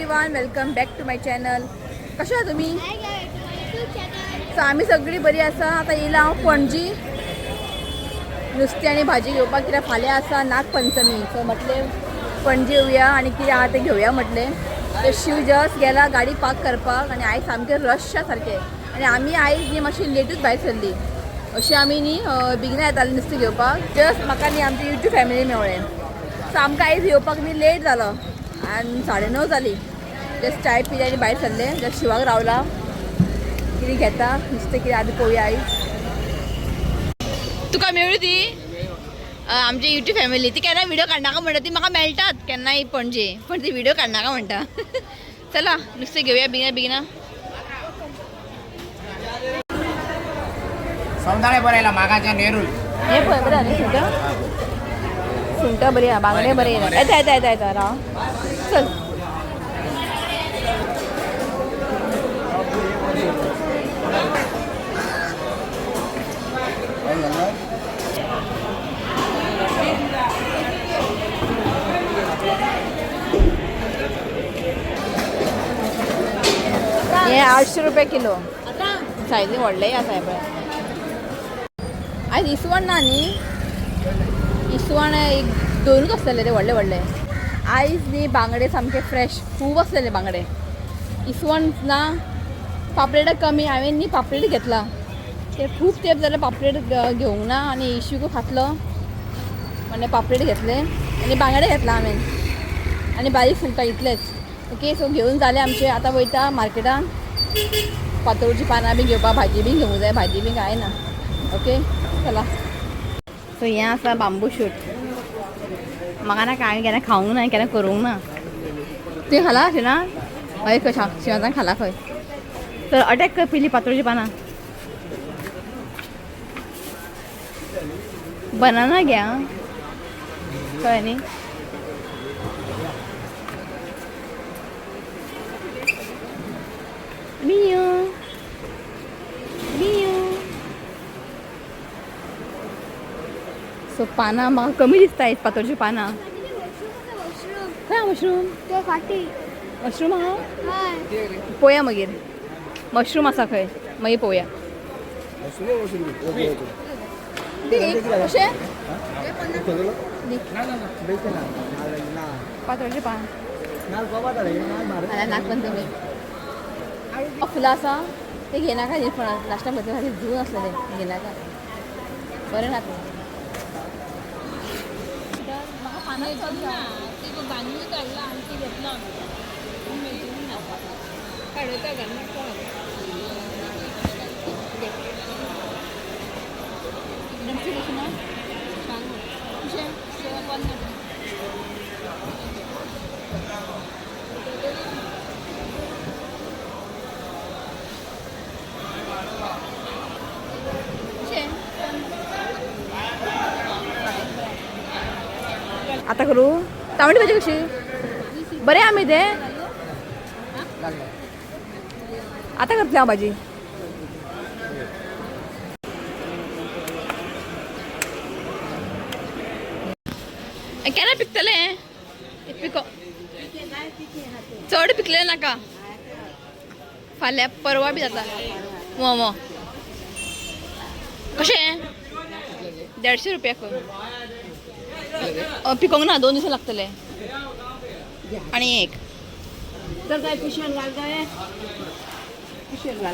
Everyone, welcome back to my channel. कशें आहा तुमी? सो आमी सगळीं बरी आसा. आतां येयला हांव पणजी नुस्तें आनी भाजी घेवपाक, कित्याक फाल्यां आसा नागपंचमी. सो म्हटलें पणजी येवया आनी कितें आहा तें घेवया म्हटलें. तर शिव जस्ट गेला गाडी पार्क करपाक आनी आयज सामकें रश आसा सारकें. आनी आमी आयज न्ही मातशी लेटूच भायर सरली. अशी आमी न्ही बेगिना येताली नुस्तें घेवपाक. जस्ट म्हाका न्ही आमची युट्यूब फॅमिली मेवळें. सो आमकां आयज येवपाक न्ही लेट जालो आनी 9:30 जाली. जस्ट चाय पिली आनी भायर सरले. जस्ट शिवाक रावला, कितें घेता नुस्तें कितें आदी पळोवया आयज. तुका मेळ्ळी ती आमची युट्यूब फॅमिली. ती केन्ना व्हिडिओ काडनाका म्हणटा. ती म्हाका मेळटात केन्नाय पणजे, पण ती व्हिडिओ काडनाका म्हणटा. चला नुस्तें घेवया बेगिना बेगिना. सौंदाळे बरं मागाच्या नेरूल. हे पळय बरें न्ही सुंगटां, सुंगटां बरी आहा, बांगडे बरे येता. येता येता येता येता, राव चल. हे 800 रुपये किलो. सायजी व्हडलेय आसा हे पळय. आयज इसवण ना न्ही, इसवण एक दोनूच आसलेले ते व्हडले व्हडले. आयज न्ही बांगडे सामके फ्रेश खूब आसलेले बांगडे. इसवण ना, पापलेट कमी. हांवें न्ही पापलेट घेतला, ते खूब तेंप जाले पापलेट घेवंक ना आनी इशूक खातलो म्हणजे पापलेट घेतले आनी बांगडे घेतला हांवें आनी बारीक सुंगटां इतलेच. ओके, सो घेवन जाले आमचे. आतां वयता मार्केटान पातोळची पानां बी घेवपाक, भाजी बी घेवंक जाय, भाजी बी कांय ना. ओके चला. सो हें आसा बांबू शूट. म्हाका ना कांय केन्ना खावंक ना, केन्ना करूंक ना. तुवें खाला शिना? हय खंय शिवाजान खाला खंय. तर अटॅक कर पयलीं पातोळची पानां. बनाना घे आं, कळ्ळें न्ही? मियो मियो. सो पानां म्हाका कमी दिसता आयज, पातोळची पानां. खंय मशरूम? मशरूम आहा, पळोवया मागीर. मशरूम आसा खंय, मागीर पळोवया. कशें पातोळचें पान नागपंचमी फुलां आसा ते घेनाका. फळां लास्टाक खातीर जून आसलेले घेनाका, बरें ना तें. म्हाका पानां चड. कशें ना कशें? कशें आतां करूं तांबडी भाजी कशी? बरें आमी ते आतां करतले हांव भाजी. केन्ना पिकतले पिको? चड पिकले नाका, फाल्यां परवा बी जाता. मोमो कशें? 150 रुपया खंय. पिकोंक ना, 2 दिसां लागतले. आनी एक तर काय पिशव्यान घाल, काय पिशव्यान घाल.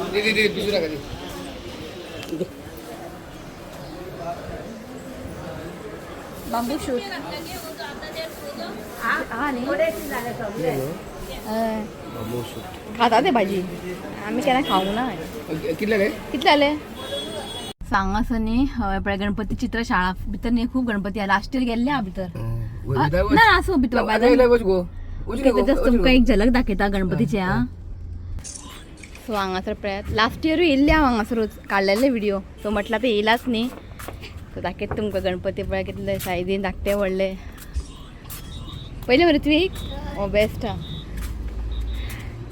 बांबू शूट हा न्ही. हय. खाता ते भाजी, आमी केन्ना खावंक ना. कितले रे? कितले जाले सांग. आसा न्ही हय पळय गणपती चित्र शाळा भितर न्ही खूब गणपती आहा. लास्ट इयर गेल्ले आहा भितर. ना आसूं भितर. जस्ट तुमकां एक झलक दाखयता गणपतीची. हा, सो हांगासर पळयात, लास्ट इयरूय येयल्ले हांव हांगासरूच काडलेले व्हिडिओ. सो म्हटल्यार आतां येयलाच न्ही. सो दाखयता तुमकां गणपती. पळय कितले सायजीन धाकटे व्हडले. पयले मरे तुवें एक हो बेस्ट आहा.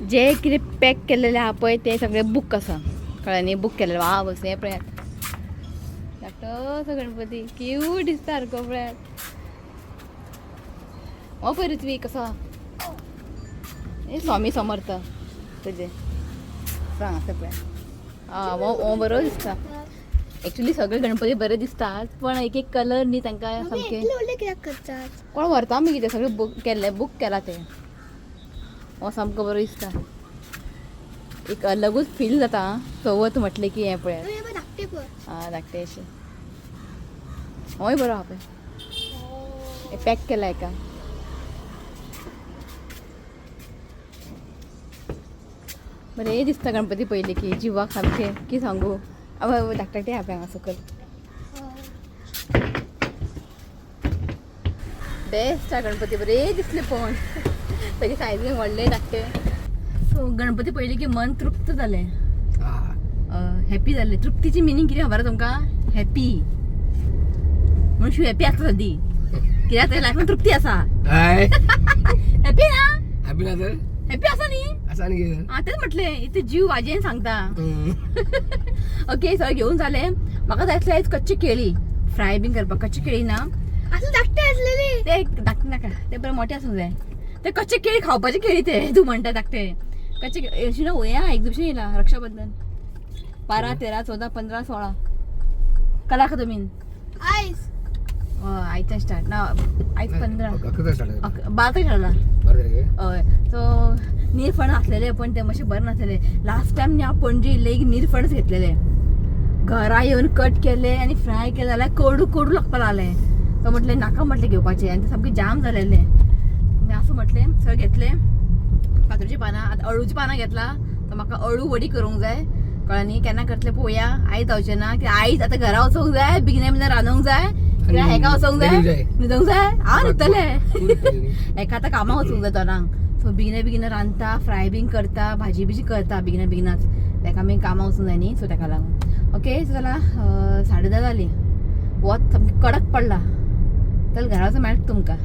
जे कितें पॅक केलेलें आहा पळय ते सगळें बूक आसा, कळ्ळें न्ही? बूक केलेलें. वा बस, हें पळयात, धाकटोसो गणपती क्यूट दिसता सारको. पळयात, हो पळय ऋत्वीक कसो. हे स्वामी समर्थ तुजे सांग आसा पळय. आं, हो बरो दिसता. एक्चुली सगळे गणपती बरे दिसतात, पण एक एक कलर न्ही तांकां सामके. कोण व्हरता मागीर ते सगळे बूक केल्ले, बूक केला ते. हो सामको बरो दिसता. एक अलगूच फील जाता चवथ म्हटलें की हें पळयात. आं, धाकटे अशें. होय बरो आहा पळय, पॅक केला एका. बरें दिसता गणपती पयले की जिवाक सामकें की सांगू. आवय, धाकटे धाकटे आहा पळय हांगा सकयल. बेस्ट आहा गणपती, बरे दिसले पण ताजे सायजीन व्हडले धाकटे. सो गणपती पयले की मन तृप्त जालें, हॅपी जालें. तृप्तीची मिनींग कितें खबर आहा तुमकां? हॅपी म्हणून शिव हॅपी आसता सदी, कित्याक ताच्या लायफान तृप्ती आसा. हॅपी ना? हॅपी ना तर. हॅपी आसा न्ही? आसा न्ही कितें. आं, तेच म्हटलें, इथे जीव वाजेन सांगता. ओके, सगळें घेवन जालें. म्हाका जाय आसलें आयज कच्ची केळी फ्राय बीन करपाक. कच्ची केळी ना ते धाकटे नाका, ते बरें मोठे आसूंक जाय. ते कच्चे केळी खावपाचे केळी ते तूं म्हणटा धाकटे कच्चे. अशी ना हें एक्झिबिशन येयला रक्षाबंधन, 12, 13, 14, 15, 16 कला अकादमीन. आयच्यान स्टार्ट ना, आयज 15, 12 तारीख थारला. हय, सो निरफण आसलेले पण ते मातशें बरें नासलेले. लास्ट टायम न्ही हांव पणजे इल्ले एक निरफणस घेतलेले, घरा येवन कट केले आनी फ्राय केले जाल्यार कोडू कोडू लागपाक लागलें. सो म्हटलें नाका म्हटलें घेवपाचें, आनी ते सामकें जाम जालेलें. आनी असो म्हटलें सगळें घेतलें. फातोरचीं पानां, आतां अळूची पानां घेतला. तर म्हाका अळू वडी करूंक जाय, कळ्ळें न्ही? केन्ना करतलें पळोवया. आयज जावचें ना कित्याक आयज आतां घरा वचूंक जाय, बेगिना बेगिना रांदूंक जाय, कित्याक हेका वचोंक जाय, न्हिदोंक जाय. हांव न्हिदतलें, हेका आतां कामाक वचूंक जाय दोनांक. सो बेगिना बेगिना रांदता, फ्राय बीन करता, भाजी बिजी करता बेगिना बेगिनाच. तेका मागीर कामाक वचूंक जाय न्ही, सो तेका लागून. ओके, सो जाल्यार 10:30 जालीं, वत सामकें कडक पडला. चल घरा वचून मेळटा तुमकां.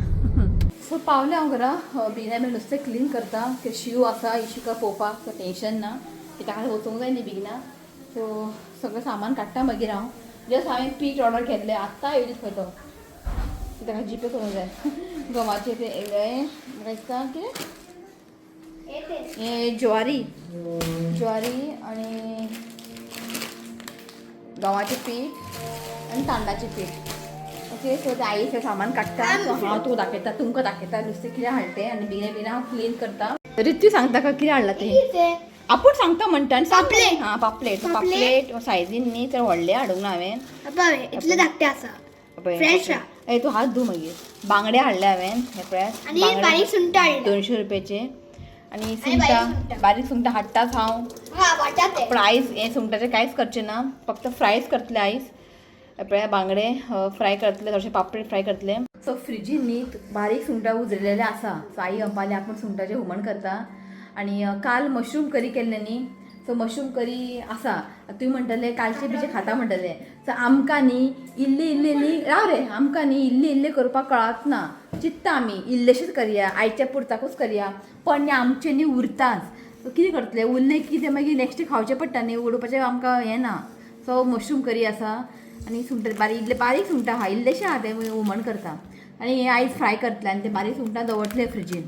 सो पावलें हांव घरा. बेगिना बेगीन नुस्तें क्लीन करता, कित्याक शीव आसा इशुका पळोवपाक, सो टेंशन ना, कित्याक ताका वचूंक जाय न्ही बेगिना. सो सगळें सामान काडटा मागीर. हांव जस्ट हांवें पीठ ऑर्डर केल्लें, आत्तां येयलें खंय तो. ताका जीपे करूंक जाय. गंवाचें तें म्हाका दिसता कितें हें ज्वारी, ज्वारी आनी गंवाचें पीठ आनी तांदळाचें पीठ. ओके, सो ते आई सामान काडटा, सो हांव तुका दाखयता, तुमकां दाखयता नुस्तें कितें हाडलें तें. आनी बेगिना बेगिना हांव क्लीन करता. रित्वी सांगता का कितें हाडलां तें? आपूण सांगता म्हणटा आनी पापलेट. हां, पापलेट. पापलेट सायजीन न्ही तर व्हडलें हाडूंक ना हांवें. इतले धाकटे आसा, फ्रेश. ए, तूं हात धू मागीर. बांगडे हाडले हांवें, हे पळयात. आनी बारीक सुंगटां हाडल्या. 200 रुपयाचे. आनी सुंगटां, बारीक सुंगटां हाडटाच हांव. पूण आयज हें सुंगटाचें कांयच करचें ना, फक्त फ्रायच करतलें आयज. पळया, बांगडे फ्राय करतले, थोडशे पापलेट फ्राय करतले. सो फ्रिजीन न्ही बारीक सुंगटां उजरलेलें आसा. सो आई म्हणपाली आपूण सुंगटाचें हुमण करता. आनी काल मशरूम करी केल्लें न्ही, सो मशरूम करी आसा. तुवें म्हणटले कालचे बिचे खाता म्हणटले. सो आमकां न्ही इल्ली इल्ली इल्ली राव रे, आमकां न्ही इल्ली इल्ली करपाक कळत ना. चिंत्ता आमी इल्लेशेच करया, आयच्या पुरताकूच करया, पण न्ही आमचें न्ही उरताच. सो कितें करतलें, उरलें की तें मागीर नेक्स्ट खावचें पडटा न्ही, उडोवपाचें आमकां हें ना. सो मशरूम करी आसा आनी सुंगटां बारीक, इल्ले बारीक सुंगटां आहा, इल्लेशें आहा, तें हुमण करता. आनी हें आयज फ्राय करतलें आनी तें बारीक सुंगटां दवरतलें फ्रिजीन.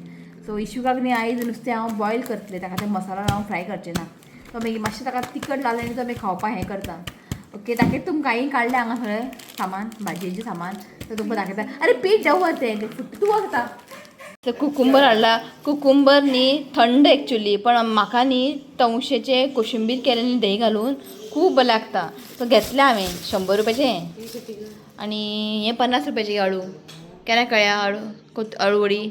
सो इशुकाक न्ही आयज नुस्तें हांव बॉयल करतलें, ताका तें मसाला लावन फ्राय करचें ना. तो मागीर मातशें ताका तिखट लावलें आनी तो मागीर खावपाक हें करता. ओके, दाखयता तुमकां. हांवें काडलें हांगा सगळें सामान, भाजयेचें सामान, तें तुमकां दाखयता. अरे पीठ जावं तें तूं वच आतां. तर कुकुंबर हाडला. कुकुंबर न्ही थंड एक्चुली, पण म्हाका न्ही तवशेचें कोशिंबीर केलें न्ही दही घालून खूब बरें लागता. सो घेतलें हांवें 100 रुपयाचें. आनी हें 50 रुपयाचें अळू. केन्ना कळ्ळ्या अळू अळूवडी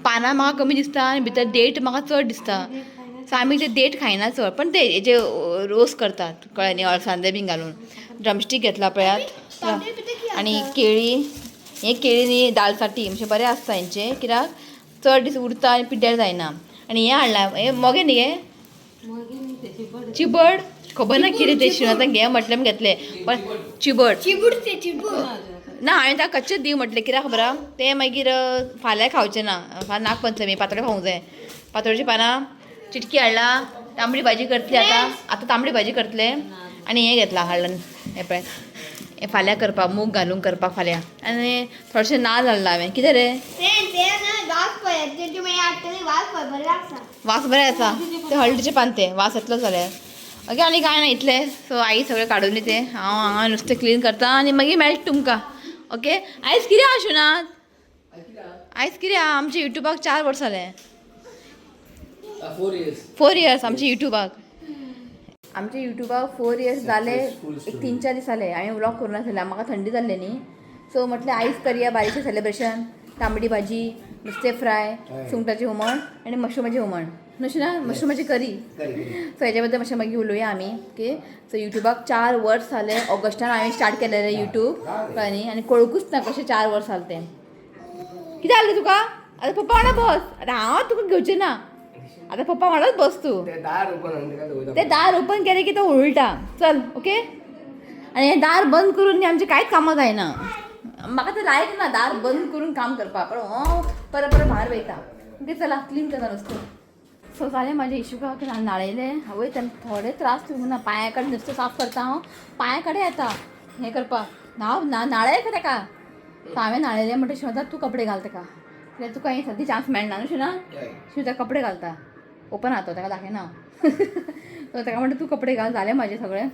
पानां म्हाका कमी दिसता आनी भितर देठ म्हाका चड दिसता. सो आमी ते देठ खायना चड, पण ते हेजे रोस करतात, कळ्ळें न्ही, अळसांदे बीन घालून. ड्रमस्टीक घेतला पळयात. आनी केळी, हे केळी न्ही दालसाठी म्हणजे बरें आसता हेंचें, कित्याक चड दीस उरता आनी पिड्ड्यार जायना. आनी हें हाडलां, हें मोगे न्ही, हें चिबड, खबर ना कितें तें. शिण आतां घे म्हटलें घेतलें, पण चिबड चिबूड ते चिबूड. ना हांवें ताका कच्चें दी म्हटलें, कित्याक खबर आहा तें मागीर फाल्यां खावचें ना, फाल्यां नागपंचमी, पातोळ्यो खावंक जाय. पातोळ्याची पानां चिटकी हाडला, तांबडी भाजी करतली आतां. आतां तांबडी भाजी करतले. आनी हें घेतलां, हाडलां हें पळय, हें फाल्यां करपाक, मूग घालून करपाक फाल्यां. आनी थोडेशें नाल्ल हाडलां हांवें. कितें रे? ते ते ना वास पळय. पळय तेंचे मागीर हाडटली वास पळय बरें आसा. वास बरें आसा ते हळदीचे पान ते वास येतलो जाल्यार. ओके, आनी कांय ना इतले. सो आई सगळें काडून दिते, हांव हांगा नुस्तें क्लीन करता आनी मागीर मेळटा तुमकां. ओके, आयज कितें आहा शिवनाथ? आयज कितें आहा? आमच्या युट्यूबाक 4 वर्सां जालें. 4 इयर्स. 4 इयर्स आमच्या युट्यूबाक. आमच्या युट्यूबाक 4 इयर्स जाले. एक 3-4 दीस जाले हांवें व्लॉग करूं नासलें, म्हाका थंडी जाल्ली न्ही. सो म्हटलें आयज करया बारीकशें सेलिब्रेशन. तांबडी भाजी, नुस्तें फ्राय, सुंगटाचें हुमण आनी मशरुमाचें हुमण. न्हू ना, मशरुमाची करी. सो हेच्या बद्दल मातशें मागीर उलोवया आमी. ओके, सो युट्यूबाक 4 वर्स जालें. ऑगस्टान हांवें स्टार्ट केलेलें युट्यूब, कळ्ळें न्ही? आनी कळुकूच ना कशें 4 वर्स जालें तें. कितें जालें तुका? आतां पप्पा वांगडा बस. आतां हांव तुका घेवचें ना, आतां पप्पा वांगडाच बस तूं. ते दार ओपन. ते दार ओपन केलें की तो उळटा. चल ओके. आनी हें दार बंद करून न्ही आमचें कांयच कामां जायना. म्हाका तें लायक ना दार बंद करून काम करपाक, पण हो परत परत भायर वयता. ओके, चला क्लीन करता नुस्तें. सो जालें म्हाजें इशुकाक न्हाणयलें. आवय, तेन्ना थोडे त्रास दिवंक ना. पांया कडेन नुस्तें साफ करता हांव, पांया कडेन येता हें करपाक. हांव न्हाणय तेका. सो हांवें न्हाणयलें म्हणटा, शिवता तूं कपडे घाल तेका, कित्याक तुका हें सद्दां चान्स मेळना न्हू शिवना. शिवता कपडे घालता, ओपन आहा तो, ताका दाखयना हांव. सो ताका म्हणटा तूं कपडे घाल. जालें म्हाजें सगळें.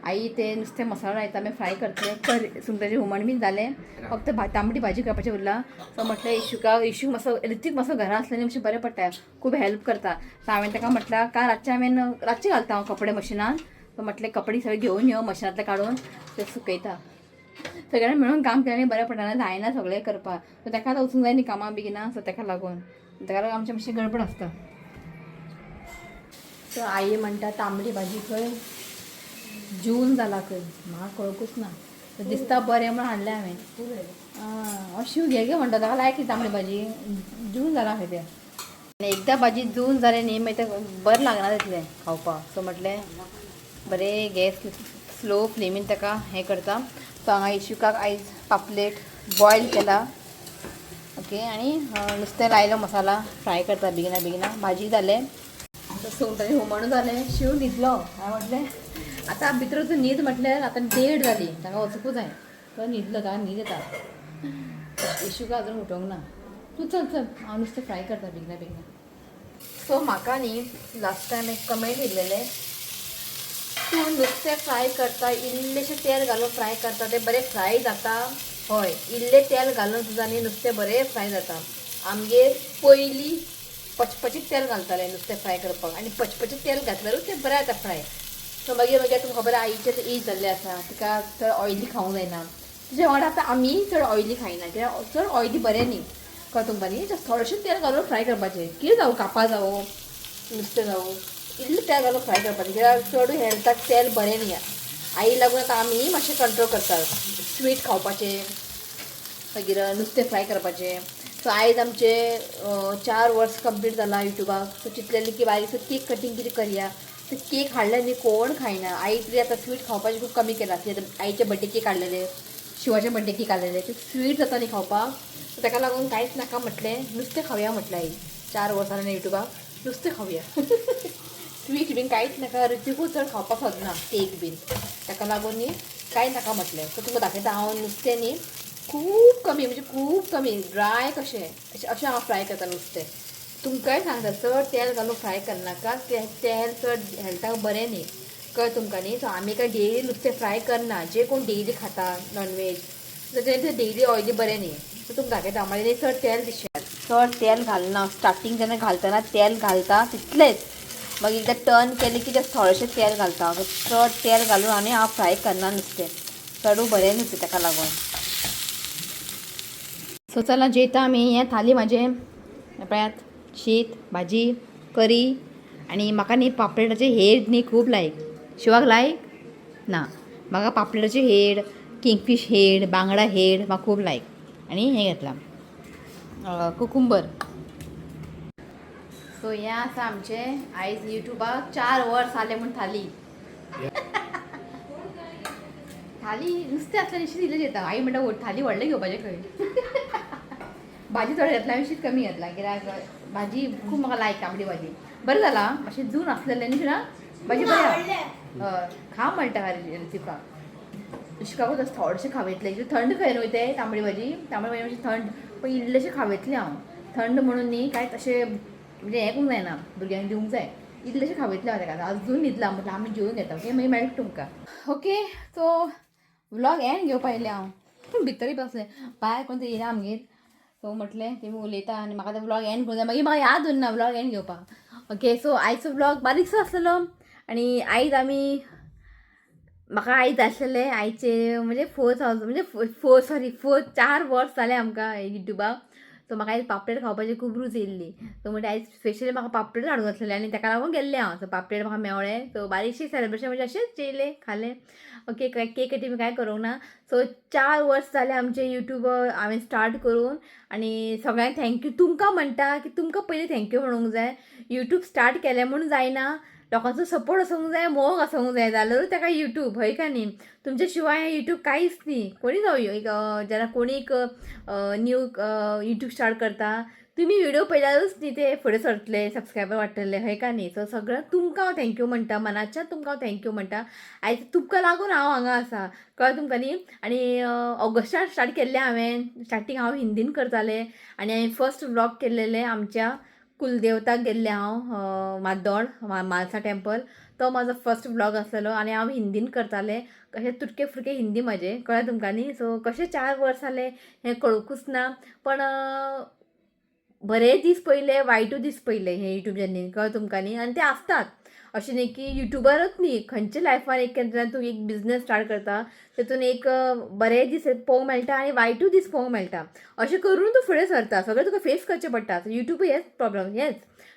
आई ते नुस्तें मसालो लायता, आमी फ्राय करतले. कर सुंगटाचें हुमण बीन जालें, फक्त तांबडी भाजी करपाचें उरलां. सो म्हटलें इशुका, इशू मातसो ऋतीक मातसो घरा आसलें न्ही मातशें बरें पडटा, खूब हेल्प करता. सो हांवें ताका म्हटलां काल रातचें हांवें रातचें घालता हांव कपडे मशिनान. सो म्हटलें कपडे सगळे घेवन यो मशिनांतले काडून ते सुकयता. सगळ्यांनी मेळून काम केलें बरें पडटा, ना जायना सगळें करपाक. सो ताका आतां वचूंक जाय न्ही कामां बेगिना. सो ताका लागून आमचें मातशें गडबड आसता. सो आई म्हणटा तांबडी भाजी खंय जून जाला खंय, म्हाका कळकूच ना. दिसता बरें म्हणून हाडलें हांवें. आं, शिव घे घे म्हणटा, ताका लायक ती तांबडी भाजी. जून जाला खंय तें. आनी एकदां भाजी जून जालें न्ही मागीर तें बरें लागना तितलें खावपाक. सो म्हटलें बरें गॅस स्लो फ्लेमीन ताका हें करता. सो हांगा इशुकाक आयज पापलेट बॉयल केला. ओके, आनी नुस्तें लायलो मसाला फ्राय करता बेगिना बेगिना. भाजी जालें, सुंगटाचें हुमण जालें. शिव न्हिदलो. हांवें म्हटलें आतां भितर वचून न्हीद म्हटल्यार आतां 1:30 जाली, ताका वचूंकूच जाय. तो न्हिदलो, ताका न्हीद येता. इशुका अजून उठोवंक ना. तूं चल चल, हांव नुस्तें फ्राय करता बेगिना बेगिना. सो म्हाका न्ही लास्ट टायम एक कमेंट येयलेलें, तूं नुस्तें फ्राय करता इल्लेशें तेल घालून फ्राय करता तें बरें फ्राय जाता. हय, इल्लें तेल घालून सुद्दां न्ही नुस्तें बरें फ्राय जाता. आमगेर पयलीं पचपचीत तेल घालतालें नुस्तें फ्राय करपाक, आनी पचपचीत तेल घातल्यारूच तें बरें जाता फ्राय. सो मागीर मागीर तुमकां खबर आईचें एज जाल्लें आसा, तिका चड ऑयली खावंक जायना. तिच्या वांगडा आतां आमी चड ऑयली खायना, कित्याक चड ऑयली बरें न्ही. कळ्ळें तुमकां न्ही? जस्ट थोडेशें तेल घालून फ्राय करपाचें, कितें जावं, कापां जावं नुस्तें जावं, इल्लें तेल घालून फ्राय करपाचें, कित्याक चड हेल्थाक तेल बरें न्ही. आई लागून आतां आमी मातशें कंट्रोल करतात, स्वीट खावपाचें, मागीर नुस्तें फ्राय करपाचें. सो आयज आमचें 4 वर्स कंप्लीट जालां युट्यूबाक. सो चिंतलेलें की बारीकसो केक कटींग कितें करया. सो केक हाडले न्ही कोण खायना. आई तरी आतां स्वीट खावपाचें खूब कमी केलां. आईचे बड्डे केक हाडलेले, शिवाचे बड्डे केक हाडलेले, ते स्वीट जाता न्ही खावपाक. सो ताका लागून कांयच नाका म्हटलें, नुस्तें खावया म्हटलें. आई 4 वर्सां जालीं युट्यूबाक, नुस्तें खावया, स्वीट बीन कांयच नाका. ऋतिकूय चड खावपाक सोदना केक बीन, ताका लागून न्ही कांय नाका म्हटलें. सो तुमकां दाखयता हांव नुस्तें न्ही खूब कमी, म्हणजे खूब कमी ड्राय कशें अशें हांव फ्राय करता नुस्तें. तुमकांय सांगता चड तेल घालून फ्राय करनाका, तेल चड हेल्थाक बरें न्ही. कळ्ळें तुमकां न्ही? सो आमी काय डेली नुस्तें फ्राय करना. जे कोण डेली खाता नॉनवेज तें डेली ऑयली बरें न्ही. सो तुमकां दाखयता हांव मागीर चड तेल दिसता, चड तेल घालना. स्टार्टींग जेन्ना घालतना तेल घालता तितलेंच, मागीर एकदां टर्न केलें की जस्ट थोडेशें तेल घालता. चड तेल घालून आनी हांव फ्राय करना नुस्तें, चडूय बरें न्ही तें ताका लागून. सो चला जेयता आमी. हें थाली म्हाजें पळयात, शीत भाजी करी. आनी म्हाका न्ही पापलेटाचे हेड न्ही खूब लायक. शिवाक लायक ना, म्हाका पापलेटाचे हेड, किंगफीश हेड, बांगडा हेड म्हाका खूब लायक. आनी हें घेतलां कुकुंबर. सो हें आसा आमचें आयज युट्यूबाक 4 वर्स जालें म्हूण थाली. थाली नुस्तें आसल्यार शीत इल्लें घेता. आई म्हणटा थाली व्हडलें घेवपाचें खंय. भाजी थोडें घेतला हांवें, शीत कमी घेतला, कित्याक भाजी खूब म्हाका लायक तांबडी भाजी. बरें जालां मातशें जून आसलेलें न्ही ना भाजी बरें. हय, खा म्हणटा ऋतिका. इश्काकूच थोडेशें खावयतलें, थंड खंय न्हय तें तांबडी भाजी, तांबडी भाजी मातशी थंड, पण इल्लेशें खावयतलें हांव. थंड म्हणून न्ही कांय तशें म्हणजे हें करूंक जायना, भुरग्यांक दिवंक जाय. इल्लेशें खावयतलें हांव ताका. अजून न्हिदला म्हटल्यार आमी जेवन घेता. ओके, मागीर मेळटा तुमकां. ओके, सो व्लॉग एंड घेवपा येयलें हांव. भितरय बसलें, भायर कोण तरी येयला आमगेर. सो म्हटलें तेमी उलयता आनी म्हाका ते व्लॉग एंड करूंक जाय, मागीर म्हाका याद उरना व्लॉग एंड घेवपाक. ओके, सो आयचो व्लॉग बारीकसो आसलेलो. आनी आयज आमी म्हाका आयज आसलेलें आयचे म्हणजे 4,000 म्हणजे फोर सॉरी फोर 4 वर्स जालें आमकां युट्यूबाक. सो म्हाका आयज पापलेट खावपाची खूब रूच येयल्ली. सो म्हणजे आयज स्पेशली म्हाका पापलेट हाडूंक आसलेलें आनी ताका लागून गेल्लें हांव. सो पापलेट म्हाका मेवळें. सो बारीकशें सेलिब्रेशन म्हणजे अशेंच जेयलें खालें. ओके, काय केक कटिंग काय करूंक ना. सो 4 वर्स जालें आमचें युट्यूब हांवें स्टार्ट करून आनी सगळ्यांक thank you तुमकां म्हणटा की तुमकां पयलीं thank you म्हणूंक जाय. युट्यूब स्टार्ट केलें म्हूण जायना, लोकांचो सपोर्ट आसूंक जाय, मोग आसूंक जाय, जाल्यारूच ताका युट्यूब, हय का न्ही? तुमच्या शिवाय युट्यूब कांयच न्ही. कोणी जावं, एक जेन्ना कोणी एक न्यू युट्यूब स्टार्ट करता, तुमी व्हिडिओ पळयल्यारूच न्ही ते फुडें सरतले, सबस्क्रायबर वाडटले, हय का न्ही? सो सगळें तुमकां हांव thank you म्हणटा, मनाच्यान तुमकां हांव thank you म्हणटा. आयज तुमकां लागून हांव हांगा आसा, कळ्ळें तुमकां न्ही? आनी ऑगस्टान स्टार्ट केल्लें हांवें. स्टार्टींग हांव हिंदीन करतालें आनी हांवें फर्स्ट व्लॉग केल्लेलें आमच्या कुलदेवताक गेल्लें हांव, माद्दोण म्हालसा टेम्पल. तो म्हाजो फर्स्ट व्लॉग आसलेलो आनी हांव हिंदीन करतालें, कशें तुटके फुटके हिंदी म्हजें, कळ्ळें तुमकां न्ही? सो कशें 4 वर्स जालें हें कळुंकूच ना, पण बरे दीस पयले, वायटूय दीस पयले हे युट्यूब जर्नीन, कळ्ळें तुमकां न्ही? आनी ते आसतात. अशें न्ही की युट्युबारूच न्ही, खंयच्या लायफान एक केन्ना तूं एक बिजनेस स्टार्ट करता, तेतून एक बरे दीस पळोवंक मेळटा आनी वायटूय दीस पळोवंक मेळटा. अशें करून तूं फुडें सरता. सगळें तुका फेस करचें पडटा. सो युट्यूब हेच प्रॉब्लम हेच,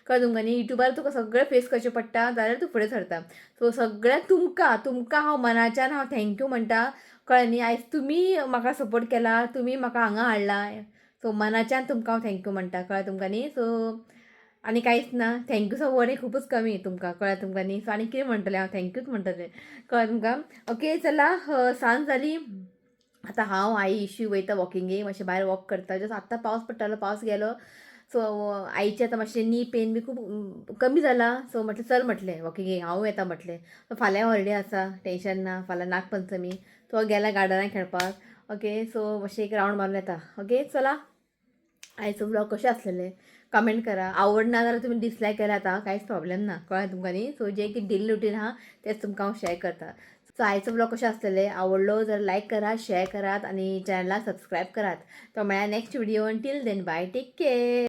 कळ्ळें तुमकां न्ही? युट्यूबार तुका सगळें फेस करचें पडटा जाल्यार तूं फुडें सरता. सो सगळ्यांक तुमकां तुमकां हांव मनाच्यान हांव thank you म्हणटा, कळ्ळें न्ही? आयज तुमी म्हाका सपोर्ट केला, तुमी म्हाका हांगा हाडला. सो मनाच्यान तुमकां हांव thank you म्हणटा, कळ्ळें तुमकां न्ही? सो आनी कांयच ना, थँक्यूचो वर्ड खुबूच कमी तुमकां, कळ्ळें तुमकां न्ही? सो आनी कितें म्हणटलें हांव? थँक्यूच म्हणटलें, कळ्ळें तुमकां? ओके, चला, सांज जाली आतां. हांव, आई, इशू वयता वॉकिंगेक. मातशें भायर वॉक करता. जस्ट आत्तां पावस पडटालो, पावस गेलो. सो आईचे आतां मातशें नी पेन बी खूब कमी जाला. सो म्हटलें चल म्हटलें वॉकिंगेक, हांवूय येता म्हटलें. सो फाल्यां हॉलिडे आसा, टेंशन ना. फाल्यां नागपंचमी. तो गेला गार्डनान खेळपाक. ओके, सो मातशें एक रावंड मारून येता. ओके, चला, आयचो व्लॉग कशें आसलेलें कमेंट करा. आवडना जाल्यार तुमी डिसलायक केल्यार जाता, कांयच प्रॉब्लेम ना, कळ्ळें तुमकां न्ही? सो जे कितें डेली रुटीन आहा तेंच तुमकां हांव शेअर करता. सो आयचो व्लॉग कशें आसलेलें, आवडलो जाल्यार लायक करात, शेअर करात आनी चॅनलाक सबस्क्रायब करात. तो म्हळ्यार next video. Till then, bye, take care.